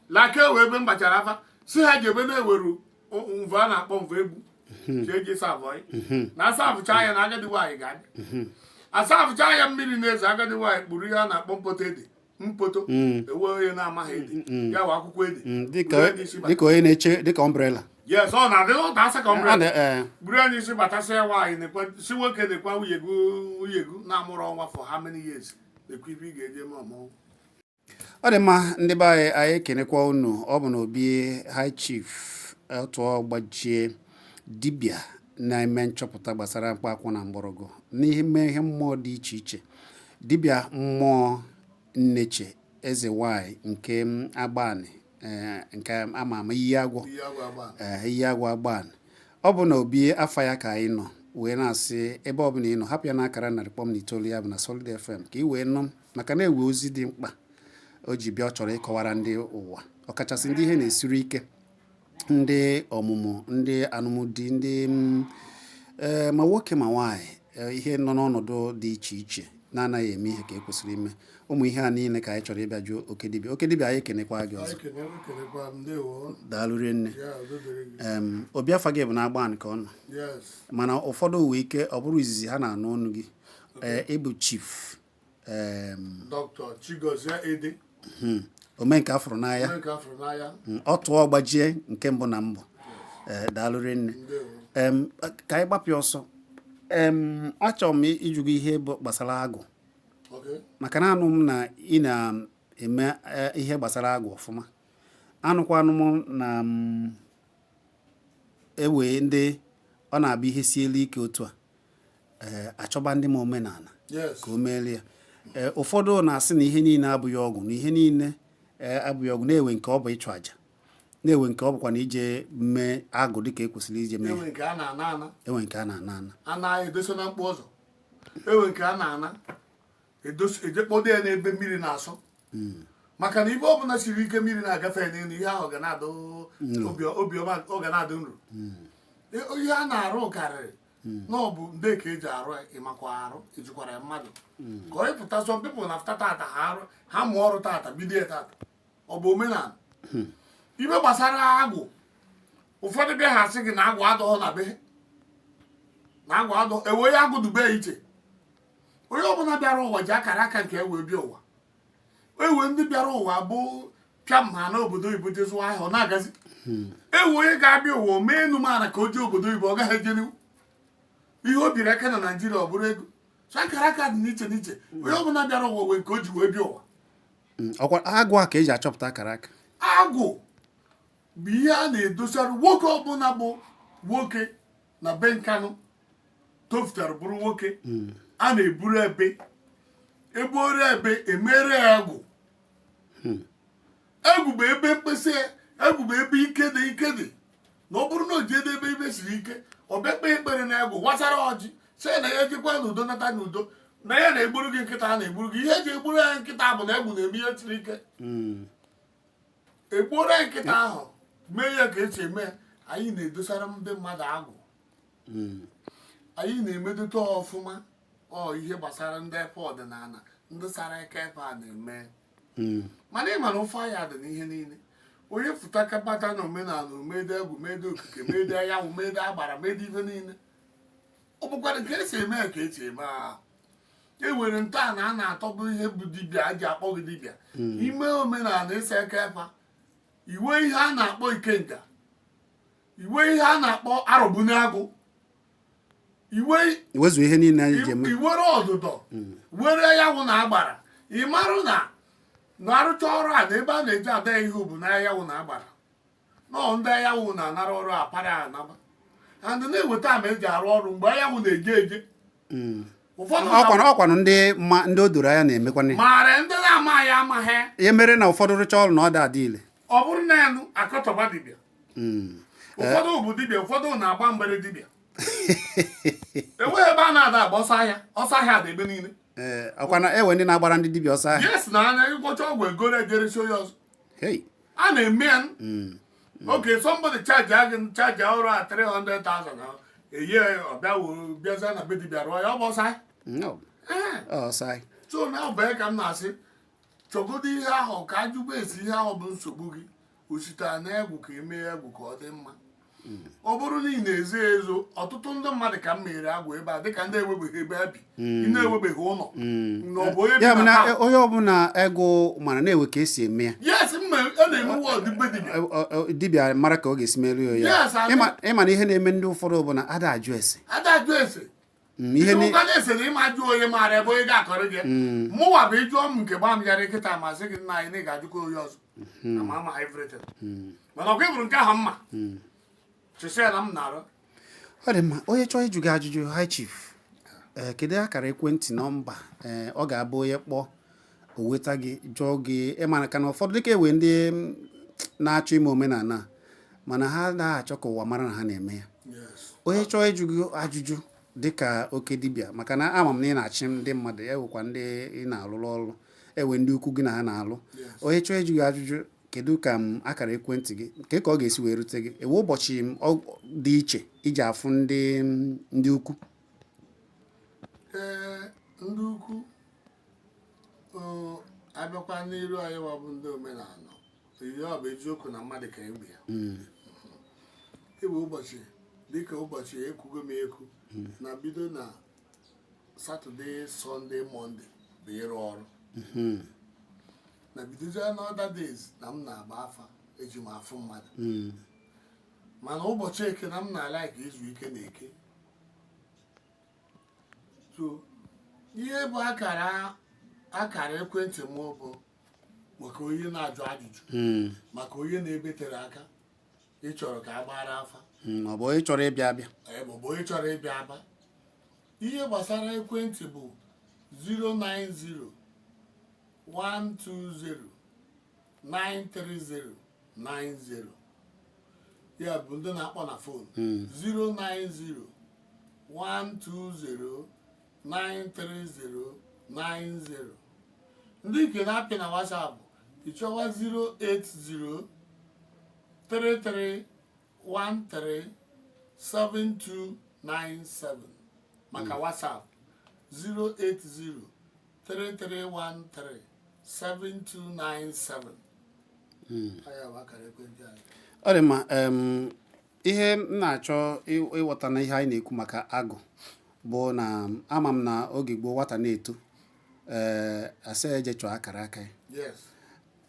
Laka ewe ebe m gbachara afa, si ha ji ebe na-eweru mvọ a na-akpọ mvọ egbu ji eji savọị na asavụcha ya na agadi nwaanyị ga-abịa asavụcha ya. Mmiri na-ezo, agadi nwaanyị kpuru ihe a na-akpọ mpoto ede, mpoto ewe onye na-amaghị ede ya wụ akwụkwọ ede. Dịka Buru ya n'isi bata. Dịka onye na-eche, dịka umbrella. Yes, ọ na-adị ọ asa ka umbrella. A Buru ya n'isi batasịa, nwaanyị nekwa, si nwoke nekwa nwunye gị, nwunye gị na-amụrụ ọnwa for how many years, nekwa ife ị ga-eje eme ọmụmụ. Ọ dị mma, ndị be anyị, anyị ekenekwa unu. Ọ bụ na obi High Chief Ọtụọ Gbajie, dibịa na-eme nchọpụta gbasara mkpaakwụ na mgbọrọgwụ n'ime ihe mmụọ dị iche iche, dibịa mmụọ nneche, eze nwanyị nke m Agbani, nke ama ama iyi agwọ. Iyi agwọ agba. Ee, iyi agwọ Agbani. Ọ bụ na obi afa ya ka anyị nọ wee na-asị, ebe ọ bụla ị nọ, hapụ ya n'akara 100.9, ya bụ na Solid FM, ka ị wee nụ, maka na ewe ozi dị mkpa o ji bịa. Ọ chọrọ ịkọwara ndị ụwa, ọkachasị ndị ihe na-esiri ike, ndị ọmụmụ, ndị alụmdi, ndị ee, ma nwoke ma nwaanyị, ihe nọ n'ọnọdụ dị iche iche na-anaghị eme ihe ka e kwesịrị ime. Ụmụ ihe a niile ka anyị chọrọ ịbịa jụọ oke dibịa. Oke dibịa, anyị ekenekwa gị ọzọ. Anyị kenekwa m, ndewo. Daalụ rinne. Ya udo dịrị gị. Obi afa gị bụ na Agbani ka ọ nọ? Yes. Mana ụfọdụ uwe ike ọ bụrụ izizi ha na-anụ ọnụ gị. Ee, ịbụ Chief Dr. Chigozie Ede. Ome nke afụrụ n'anya. Onye nke afụrụ n'anya. Ọ tụọ gbajie nke mbụ na mbụ. Ee, daalụ rinne. Ndewo. Ka anyị gbapịa ọsọ. Achọrọ m ịjụ gị ihe bụ gbasara agwụ, maka na anụ m na ị na-eme ihe gbasara agwụ ọfụma. Anụkwanụ m na ewe ndị ọ na-abụ ihe sielu ike otu a, ee, achọba ndị ma omenala ka o meelu ya. Ee, ụfọdụ na-asị na ihe niile abụghị ọgwụ, na ihe niile, ee, abụghị ọgwụ, na-ewe nke ọ bụ ịchụ àjà, na-ewe nke ọ bụkwa na ije mee agụ dịka e kwesịrị ije mee. Enwe nke a na-ana ana. Enwe nke a na-ana ana. A na-edosa na mkpu ụzọ. Enwe nke a na-ana eje kpọdo ya n'ebe mmiri na-asọ, maka na ibe ọbụla siri ike mmiri na-agafe ya n'elu, ihe ahụ ga na-adụ obiọma, ọ ga na-adụ nro. Ihe a na-arụ karịrị na ọ bụ nde ka eji arụ ya. Ịmakwa arụ ejikwara ya mmadụ ka ọ ịpụta. Some people na tata ha arụ, ha mụọ ọrụ tata, bido ya tata. Ọ bụ omenala. Ibe gbasara agwụ, ụfọdụ bịa, ha sị gị na agwụ adọghọ na be ha, na agwụ adọ ewe onye agwụ dube ya iche. Onye ọbụla bịara ụwa ji akara aka nke e wee bịa ụwa. Ewe ndị bịara ụwa bụ pịam ha n'obodo oyibo jee zụọ ahịa, ọ na-agazi. Ewe onye ga-abịa ụwa o mee enu mara ka o jee obodo oyibo, ọ gaghị ejeniwu. Ihe o biri aka na Naijiria, ọ bụrụ ego. So akara aka dị n'iche n'iche. Onye ọbụla bịara ụwa wee nke o ji wee bịa ụwa. Ọkwa agwụ a ka eji achọpụta akara aka? Agwụ bụ ihe a na-edosara nwoke ọbụla bụ nwoke na be Nkanụ tofutara bụrụ nwoke. A na-eburu ebe ebuoro ebe emere ya agwụ. Egwu bụ ebe mkpịsị, egwu bụ ebe ike dị, ike dị na ọ bụrụ na o jee ebe ibe siri ike, ọ bịa kpee ekpere na egwu, wasara ọjị, sị na ya ejikwa n'udo nata n'udo, na ya na-egburu gị nkịta. A na-egburu gị ihe eji egburu ya nkịta bụ na egwu na-eme ihe siri ike. Egbuoro ya nkịta ahụ, mee ya ka esi eme ya. Anyị na-edosara ndị mmadụ agwụ. Anyị na-emedote ọfụma. Ọ ihe gbasara ndị efe ọdịnala, ndị sara aka efe a na-eme. Mana ị ma na ofe anya dị n'ihe niile. Onye fụta kabata na omenala, mede egwu, mede okike, mede anyanwụ, mede agbara, mede ife niile, ọ bụkwara ka esi eme ya ka esi eme ahụ. E nwere ntọala a na-atọbụ ihe bụ dibịa a ji akpọ gị dibịa. Ime omenala, ịsa aka efa, iwe ihe a na-akpọ ikenga, iwe ihe a na-akpọ arọbunagụ, iwe Iwezu ihe niile anyị ji eme. Iwere ọdụdọ were ya wụ na agbara. Ị marụ na na arụcha ọrụ a na ebe a na-eji ada ya ihe bụ na anyanwụ na agbara nọọ. Ndị anyanwụ na-anara ọrụ apara anaba and na-eweta ama eji arụ ọrụ mgbe anyanwụ na-eje eje. Ụfọdụ Ọkwanụ ndị ma, ndị o doro anya na-emekwana. Maara, ndị na-amaghị amaghị. Ihe mere na ụfọdụ rụcha ọrụ na ọ dị adị ile. Ọ bụrụ na enu akọtọba dibịa. Ụfọdụ bụ dibịa, ụfọdụ na-agba mgbere dibịa. Enweghị ebe a na-ada agba ọsọ ahịa. Ọsọ ahịa dị ebe niile. Ee, ọkwa na ewe ndị na-agbara ndị dibịa ọsọ ahịa. Yes, na anya ịgwọcha ọgwụ egoro ejeresi onye ọzọ. Hey. A na-eme ya. Okay, somebody charge gị, charge ọrụ a 300,000, eye ọbịa wuru bịaza na be dibịa rụọ ya, ọ bụ ọsọ ahịa. No. Ee. Ọsọ ahịa. So na ọ bụ ya ka m na-asị, chọgodo ihe ahụ ka ajụgba esi ihe ahụ bụ nsogbu gị. Osita na egwu ka emee egwu ka ọ dị mma. Ọ bụrụ na ị na-ezo ezo, ọtụtụ ndị mmadụ ka m mere agwụ ebe a, dịka ndị enwebeghị ebe ha bi, ị na-enwebeghị ụlọ na ọ bụ onye bi Ya bụ na na town. Onye ọbụla ego mara na-ewe ka esi eme ya. Yes, mma, a na-eme wọdụ be dibịa. Dibịa mara ka ọ ga-esi merụ ya. Yes, adị- Ịma na ihe na-eme ndị ụfọdụ bụ na ada ajụ ese. Ada ajụ ese. Ihe ni- Ịjụkwana ese na ịma ajụ onye maara ebe onye ga-akọrọ gị. Mụnwa bụ ịjụọ m nke gbam yarị kịta, ma sị gị, nna anyị, na ị ga-ajụkwa onye ọzọ ama ama everything, mana ọkwa ịbụrụ nke ahụ mma chịsị ya na m na-arụ. Ọ dị mma. Onye chọọ ịjụ gị ajụjụ, High Chief, ee, kedu akara ekwentị, nọmba, ee, ọ ga-abụ onye kpọọ o weta gị jụọ gị? Ịmara ka na ụfọdụ dịka ewe ndị na-achọ ime omenala a, mana ha anaghị achọ ka ụwa mara na ha na-eme ya. Onye chọọ ịjụ gị ajụjụ dịka oke dibịa, maka na ama m na ị na-achị ndị mmadụ, ewekwa ndị ị na-alụrụ ọrụ, ewe ndị ukwu gị na ha na-alụ. Onye chọọ ịjụ gị ajụjụ, kedu ka m akara ekwentị gị nke ka ọ ga-esi wee rute gị? Ewe ụbọchị m ọ dị iche iji afụ ndị ukwu? Ee, ndị ukwu o, abịakwa n'iru anyị wa bụ ndị omenala, ihe ọ bụ eziokwu na mmadụ ka egbe ya ewe ụbọchị, dịka ụbọchị ekwugo m ekwu na bido na Saturday, Sunday, Monday bụ ịrụ ọrụ, na bidozie na other days na m na-agba afa, eji m afụ mmadụ. Mana ụbọchị Eke na m na-ala ka izu ike na Eke. So ihe bụ akara ekwentị m bụ maka onye na-ajụ ajụjụ, maka onye na-ebetere aka, ịchọrọ ka a gbara afa, Ọ bụ onye chọrọ ịbịa abịa. Ee, maọbụ onye chọrọ ịbịa aba. Ihe gbasara ekwentị bụ 090 120 930 90. Ya bụ ndị na-akpọ na phone, 090 120 930 90. Ndị nke na-apị na WhatsApp, ịchọwa 080 33 13 7297 maka WhatsApp, 080 3313 7297. Aya bụ akara ekwentị anyị. Ọ dị mma. Ihe m na-achọ ịghọta na ihe anyị na-ekwu maka agụ bụ na ama m na oge gboo, nwata na-eto, ee, asị eje chọọ akara aka ya.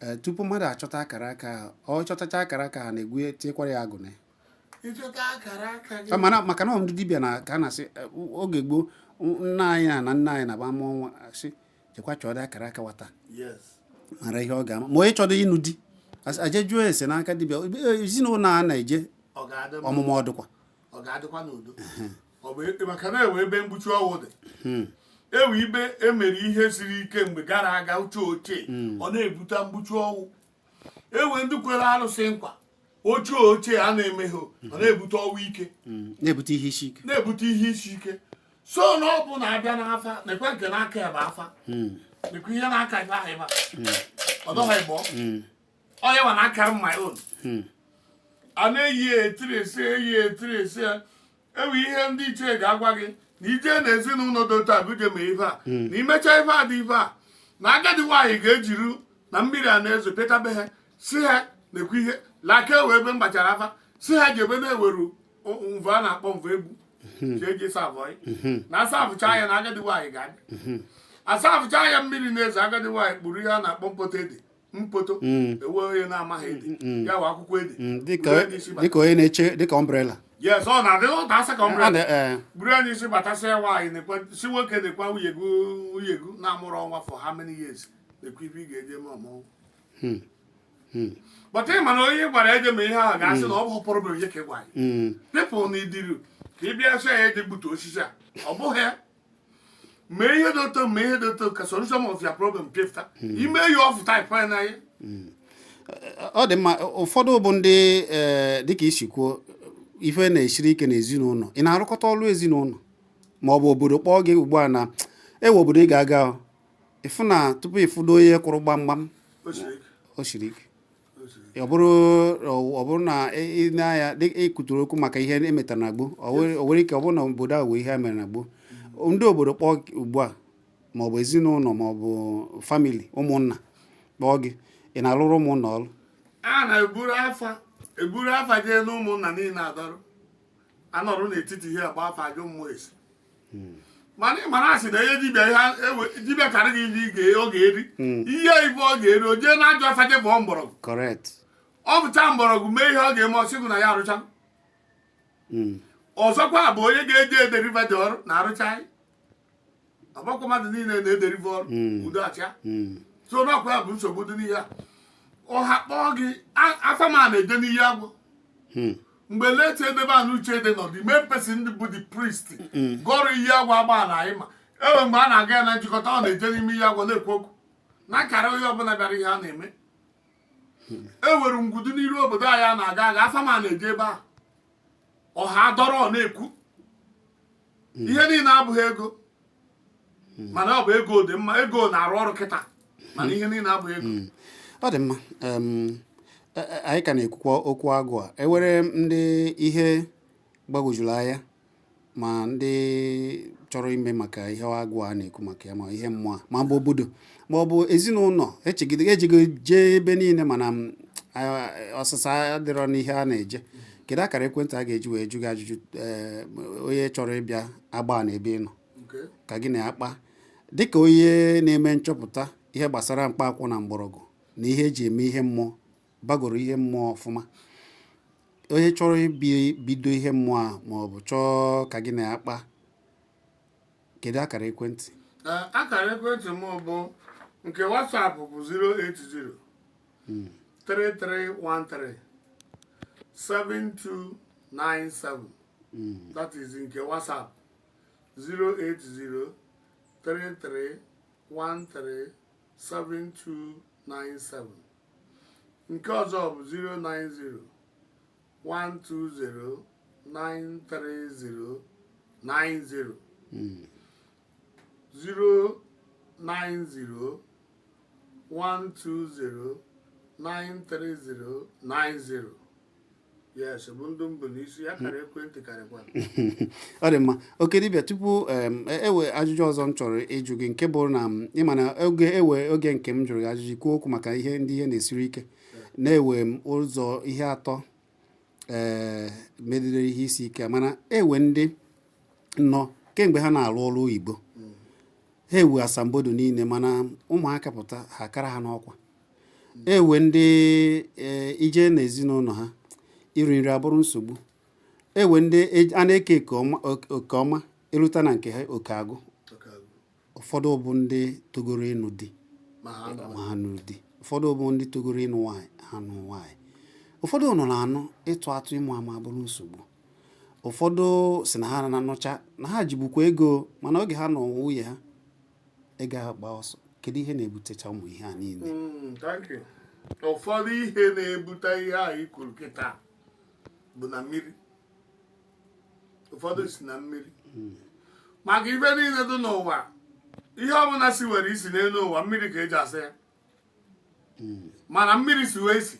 Ee, tupu mmadụ achọta akara aka, ọ chọtacha akara aka, ha na-egwu tinyekwara ya agụ na ya. Ịchọta akara aka gị. Mana maka na ọ ndị dibịa na ka a na-asị, oge gboo, nna anyị na nna anyị na-agba mụọ nwa, asị jekwa chọọ akara aka nwata, mara ihe ọ ga-ama. Ma onye chọrọ ịnụ di, aje jụọ ese n'aka dibịa ezinụlọ a na-eje Ọ ga-adị mma. Ọmụmụ ọdụkwa. Ọ ga-adịkwa n'udo. Ọ bụ maka na ewe ebe mgbuchi ọnwụ dị, ewe ibe emere ihe siri ike mgbe gara aga, uche ochie, ọ na-ebute mgbuchi ọnwụ. Ewe ndị kwere arụsị nkwa ochie ochie a na-emeghe, ọ na-ebute ọnwụ ike. Na-ebute ihe isi ike. Na-ebute ihe isi ike. So na ọ bụ na-abịa n'afa, nekwe nke n'aka ya bụ afa, nekwe ihe n'aka ebe ahụ, ebe a ọ dọghị ịbọ onye nwa na-akara m my own. A na-eyi etiri esi, eyi etiri esi ya. Ewe ihe ndị ichie ga-agwa gị na ije na ezinụlọ dị otu a bụ ije mee ife a, na imecha ife a dị ife a, na agadi nwaanyị ga-ejiru na mmiri a na-ezo petabe ha, si ha na-ekwu ihe laka. Ewe ebe m gbachara afa, si ha jebe na-eweru mvọ a na-akpọ mvọ egbu ji eji savọị na asafụcha ya, na agadi nwaanyị ga-abịa asafụcha ya mmiri na-ezo. Agadi nwaanyị kpuru ihe a na-akpọ mpoto ede, mpoto ewe onye na-amaghị ede ya bụ akwụkwọ ede. Dịka Buru ya n'isi bata. Dịka onye na-eche, dịka umbrella. Yes, ọ na-adị ụta asa ka umbrella. Ee. Buru ya n'isi batasịa, nwaanyị nekwa, si nwoke nekwa nwunye gị, nwunye gị na-amụrụ ọnwa for how many years, nekwa ife ị ga-eje eme ọmụmụ. But ị ma na onye ị gwara eje ma ihe ahụ ga-asị na ọ bụ problem onye ka ị gwara ya. People na idiru ka ị bịa sị ya eje gbutu osisi a, ọ bụghị ya. Mee ihe dị otu, mee ihe dị otu ka solution of your problem pịfta ime ya ọfụ type na ya. Ọ dị mma. Ụfọdụ bụ ndị, ee, dịka isi kwuo, ife na-esiri ike n'ezinụlọ, ị na-arụkọta ọrụ ezinụlọ ma ọ bụ obodo kpọọ gị ugbu a na ewe obodo ị ga-aga, ịfụ na tupu ịfụdo onye kwụrụ gbamgbam, O siri ike. O siri ike. O siri ike. Ọ bụrụ na ị na-anya dị ịkwuturu okwu maka ihe emetara na gboo, o nwere ike ọ bụrụ na obodo a wee ihe a mere na gboo, ndị obodo kpọọ gị ugbu a, ma ọ bụ ezinụlọ ma ọ bụ family, ụmụnna kpọọ gị, ị na-alụrụ ụmụnna ọrụ? A na-eburu afa, eburu afa jee na ụmụnna niile adọrọ anọrụ n'etiti ihe agba afa, ajụ mmụọ esi. Mana ị mara asị na onye dibịa ihe dibịa karịghị ihe ọ ga-eri, ihe ibe ọ ga-eri, o jee na ajọ afa jee bụọ mgbọrọgwụ. Ọ bụcha mgbọrọgwụ mee ihe ọ ga-eme, ọ sịgụ na ya arụcha. Ọzọkwa bụ onye ga-eji ederive dị ọrụ na arụcha anyị. Ọgbakọ mmadụ niile na-ederive ọrụ udo achịa. So n'ọkwa ya bụ nsogbu dị n'ihe a. Ọha kpọọ gị afa ma na-eje n'iyi agwọ. Mgbe late edebe anụ uche dị nọ, the main person bụ the priest gọrọ iyi agwọ agba na anyị, ma enwe mgbe a na-aga ya na njikọta, ọ na-eje n'ime iyi agwọ na-ekwu okwu na akara onye ọbụla bịara ihe a na-eme. E nwere ngwudu n'iru obodo anyị a na-aga aga, afa ma na-eje ebe a, ọha adọrọ, ọ na-ekwu ihe niile abụghị ego, mana ọ bụ ego dị mma, ego na-arụ ọrụ kịta, mana ihe niile abụghị ego. Ọ dị mma. Anyị ka na-ekwukwa okwu agụ a. Ewere ndị ihe gbagwojuru anya, ma ndị chọrọ ime maka ihe agụ a na-ekwu maka ya, ma ihe mmụọ a, ma ọ bụ obodo, ma ọ bụ ezinụlọ echegide ejego jee ebe niile, mana ọsịsa adịrọ n'ihe a na-eje. Kedu akara ekwentị a ga-eji wee jụ gị ajụjụ, onye chọrọ ịbịa agba na ebe ị nọ ka gị na-akpa dịka onye na-eme nchọpụta ihe gbasara mkpa akwụkwọ na mgbọrọgwụ na ihe eji eme ihe mmụọ, bagoro ihe mmụọ ọfụma? Onye chọrọ bido ihe mmụọ a, ma ọ bụ chọọ ka gị na ya kpa, kedu akara ekwentị? Akara ekwentị m bụ nke WhatsApp bụ 080 3313 7297. That is nke WhatsApp, 080 3313 7297. Nke ọzọ bụ 090 120 930 90, 090 120 930 90. Yes, bụ ndụ mbụ n'isi akara ekwentị karịkwa. Ọ dị mma, oke dibịa. Tupu ewe ajụjụ ọzọ m chọrọ ịjụ gị, nke bụ na ịma na oge ewe oge nke m jụrụ gị ajụjụ, kwuo okwu maka ihe ndị ihe na-esiri ike, na-ewe m ụzọ ihe atọ megidere ihe isi ike, mana ewe ndị nọ kemgbe ha na-arụ ọrụ oyibo, ha ewe asambodo niile, mana ụmụaka pụta, ha kara ha n'ọkwa. Ewe ndị ije n'ezinụlọ ha, iri nri abụrụ nsogbu. Ewe ndị a na-eke eke ọma, oke ọma erute na nke ha, oke agụ. Ụfọdụ bụ ndị togoro ịnụ di ma ha nọ ma ha nụrụ di. Ụfọdụ bụ ndị togoro ịnụ nwaanyị, ha nụ nwaanyị. Ụfọdụ nọ na-anụ ịtụ atụ ịmụ ama abụrụ nsogbu. Ụfọdụ si na ha na-anụcha na ha jibukwa ego, mana oge ha nọ nwunye ha, ego ahụ gba ọsọ. Kedu ihe na-ebutecha ụmụ ihe a niile? Thank you. Ụfọdụ ihe na-ebute ihe a i kwuru kịta bụ na mmiri. Ụfọdụ si na mmiri, maka ife niile dị n'ụwa, ihe ọbụla si were isi n'elu ụwa, mmiri ka eji asa ya. Mana mmiri si wee isi,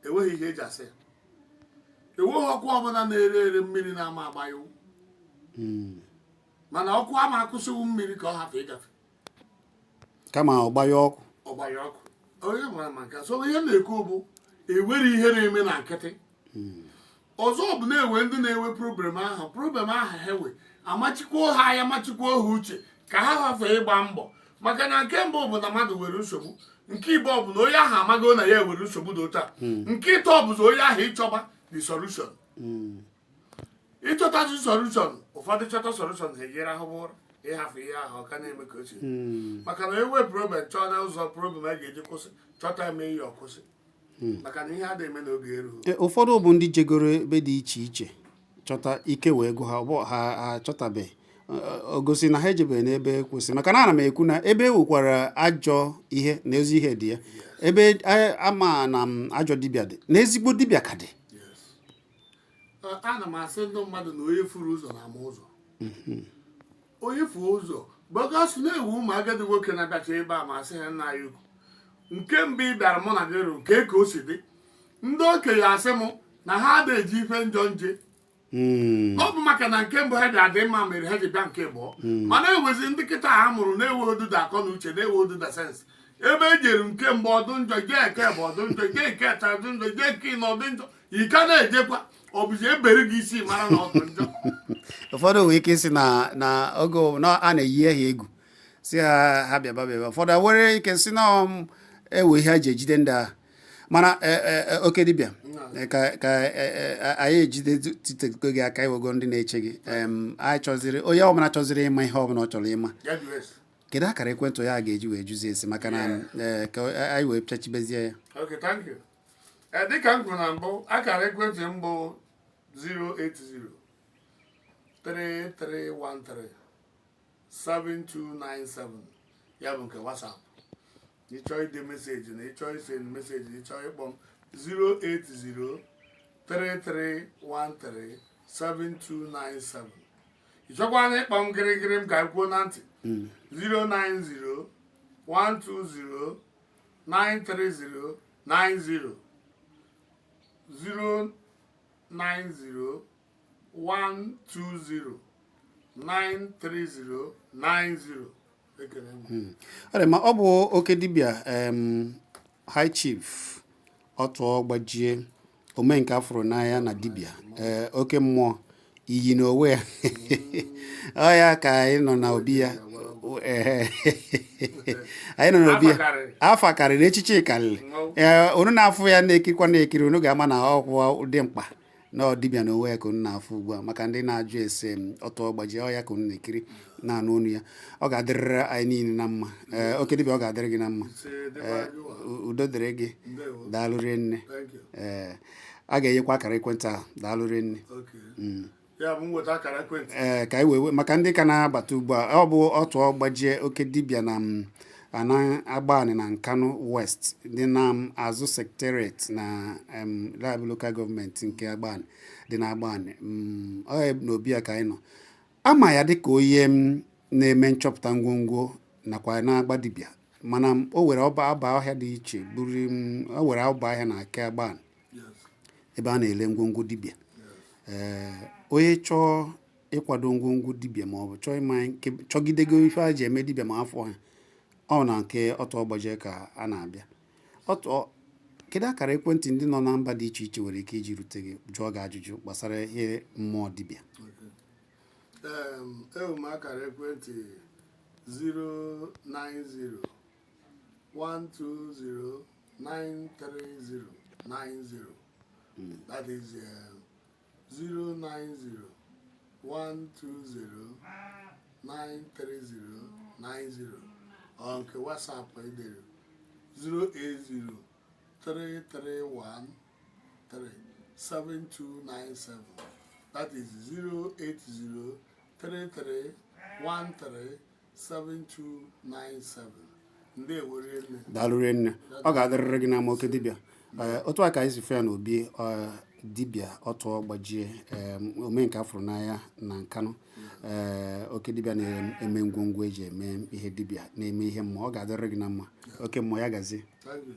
enweghị ihe eji asa ya. Enweghị ọkụ ọbụla na-ere ere mmiri na-ama agbanyụ, mana ọkụ ama akwụsịghị mmiri ka ọ hapụ ịgafe. Kama ọ gbanye ọkụ. Ọgbanye ọkụ, onye mara maka. So ihe m na-ekwu bụ ewere ihe na-eme na nkịtị. Ọzọ bụ na-ewe ndị na-enwe problem ahụ, problem ahụ ha we amachikwuo ha anya, machikwuo ha uche ka ha hafee ịgba mbọ. Maka na nke mbụ bụ na mmadụ nwere nsogbu, nke ịbụọ bụ na onye ahụ amago na ya nwere nsogbu dị otu a, nke ịtọ bụzi onye ahụ ịchọba the solution. Ịchọtazi solution, ụfọdụ chọta solution, ha ejere ahụhụ ụra ịhafụ ihe ahụ, ọ ka na-eme ka o si. Maka na enwe problem, chọọ na ụzọ problem a ga-eji kwụsị, chọta eme ihe ọ kwụsị, maka na ihe a na-eme n'oge erughị. Ụfọdụ bụ ndị jegoro ebe dị iche iche chọta ike wee gụ ha, ọ bụ ha achọtabeghị. O gosi na ha ejebeghị n'ebe kwesịrị, maka na ana m ekwu na ebe e nwekwara ajọ ihe na ezi ihe dị ya, ebe ama na m ajọ dibịa dị na ezigbo dibịa ka dị. Yes. Ana m asị ndị mmadụ na onye furu ụzọ na-ama ụzọ. Onye fuo ụzọ gbagasi na-ewu ụmụ agadi nwoke na-abịacha ebe a, ma asị ha, nna anyị ukwu, nke mbụ ị bịara mụ na gị rụ nke ka o si dị, ndị okenye asị m na ha ada eji ife njọ nje. Ọ bụ maka na nke mbụ ha ji adị mma mere ha ji bịa nke abụọ. Mana ewezi ndị kịta ha mụrụ na-enwe oduda akọ na uche, na-enwe oduda sense. Ebe e jere nke mbụ ọdụ njọ, jee nke bụ ọdụ njọ, jee nke atọ ọdụ njọ, jee nke ịnọ ọdụ njọ, ị ka na-ejekwa, ọ bụzi ebere gị isi mara na ọdụ njọ. Ụfọdụ nwere ike isi na oge na a na-eyi ha egwu, si ha ha bịaba bịaba. Ụfọdụ nwere ike si na ewe ihe a ji ejide ndị agha. Mana oke dibịa, ka anyị ejide titego gị aka, iwego ndị na-eche gị. Anyị chọziri onye ọbụla chọziri ịma ihe ọbụla ọ chọrọ ịma, Ya jụọ ese. Kedu akara ekwentị ya ga-eji wee jụzie ese? Maka na ka anyị wee pịachibezie ya. Okay, thank you. Dịka m kwuru na mbụ, akara ekwentị m bụ 080 3313 7297. Ya bụ nke WhatsApp. Ịchọọ ide message na ịchọọ isend message na ịchọọ ịkpọ m, 080 3313 7297. Ịchọkwana ịkpọ m gịrịgịrị m ka m kwuo na ntị, 090 120 930 90, 090 120 930 90. Ekele m. Ọ dị ma. Ọ bụ oke dibịa, High Chief Ọtụọ Gbajie, omenka afụrụ n'anya na dibịa, ee, oke mmụọ iyi n'onwe ya. Ọ ya ka anyị nọ na obi ya. Ehe. Anyị nọ n'obi ya. Afa karịrị. Afa karịrị, echichi karịrị. Ee, unu na-afụ ya, na-ekirikwa na-ekiri, unu ga-ama na ọkwụ dị mkpa na ọ dibịa n'onwe ya ka unu na-afụ ugbu a. Maka ndị na-ajụ ese m Ọtụọ Gbajie, ọ ya ka unu na-ekiri na-anụ onu ya. Ọ ga-adịrịrị anyị niile na mma. Ee, oke dibịa, ọ ga-adịrị gị na mma. Ise, dịkwara gị ụwa. Udo dịrị gị. Ndewo. Daalụ rinne. Thank you. Ee, a ga-enyekwa akara ekwentị ahụ. Daalụ rinne. Okay. Ya bụ m nweta akara ekwentị. Ee, ka anyị wee maka ndị ka na-abata ugbu a, ọ bụ Ọtụọ Gbajie, oke dibịa na m ana Agbani na Nkanu West, dị na m azụ secretariat na lab local government nke Agbani dị na Agbani. Ọ ya n'obi ya ka anyị nọ. Ama ya dịka onye m na-eme nchọpụta ngwongwo nakwa na-agba dibịa, mana o were ọba aba ọhịa dị iche buru o were ọba ahịa na ake Agbani, ebe a na-ele ngwongwo dibịa. Ee, onye chọọ ịkwado ngwongwo dibịa ma ọ bụ chọọ ịma nke chọgidego ife a ji eme dibịa ma afọ ha, ọ na nke Ọtụọ Gbajie ka a na-abịa. Ọtụọ, kedu akara ekwentị ndị nọ na mba dị iche iche nwere ike iji rute gị, jụọ gị ajụjụ gbasara ihe mmụọ dibịa? Enwe m akara ekwentị 090 120 930 90. That is 090 120 930 90. Ọ nke WhatsApp edere 080 331 7297. That is 080 3313 7297. Ndewo rinne. Daalụ rinne. Ọ ga-adịrịrị gị na mma, oke dibịa. Ee, otu a ka anyị si fụ ya n'obi dibịa Ọtụọ Gbajie, omenka afụrụ n'anya na Nkanụ, ee, oke dibịa na-eme ngwongwo eji eme ihe dibịa, na-eme ihe mmụọ. Ọ ga-adịrịrị gị na mma, oke mmụọ. Ya gazie. Thank you.